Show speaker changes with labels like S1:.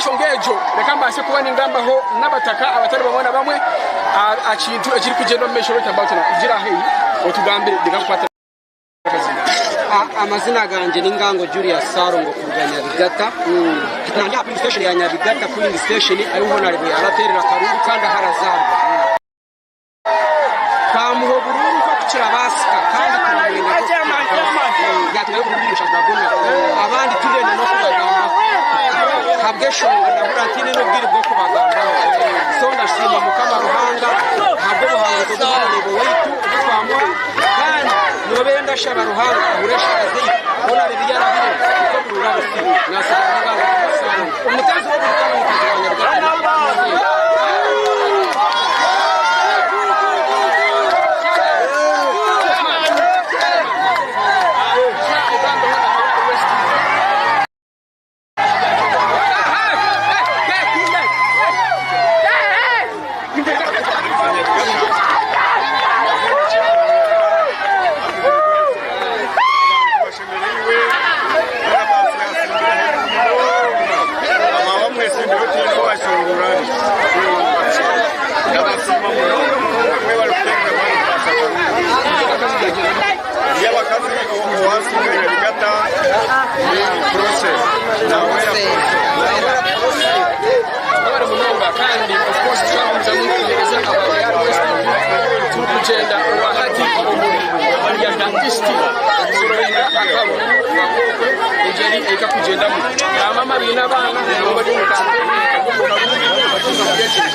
S1: Ahabw'enshonga egyo, reka mbaase kuba ningambaho n'abataka abatari bamwe na bamwe aha kintu ekirikugyenda omu maisho right about now. Gira haihi otugambire, reka nkukwate akazindaaro.
S2: Amazina gangye ni Ngango Julius Ssalongo kuruga Nyabigata. Nandi aha polling station ya Nyabigata polling station ahu Honarebo yarateerera akaruru kandi ahu arazaarwa. Twamuha oburuuru nk'oku kirabaasika kandi turamwenda nk'oku kirabaasika. Abandi tibenda n'okubagambaho ahabw'eshonga ndahurira ntaine n'obwire bw'okubagambaho. So ndasiima Mukama Ruhanga ahabw'obuhanguzi obu Honarebo waitu obu twamuha kandi noobeire ndashaba Ruhanga ahure eshaara zaitu Honarebo ei arabire nikwo oburuuru abusiime. Nasigara n'enganda Omuteezi w'oburuuru kandi omukazi wa Nyabigata.
S3: Bashemereirwe boona baasigatsimbire ahaiguru munonga. Abamwesimbire otiine owashungura ndabasiima munonga munonga mwebare kuteerera amaani kubaasa kurungi. Ndi abakazi owasinga Nyabigata ni Prose Nahwera Prose.
S1: Mwebare munonga kandi of course twagumizamu nituheereza aba Real West TV turikugyenda rwahati omu Ruyaga East kuroringa akaruru akokwe engyeri eikakugyendamu. Ba maama baine abaana nabo bari omu kampeyini omu karuru batuuka kugyegyera.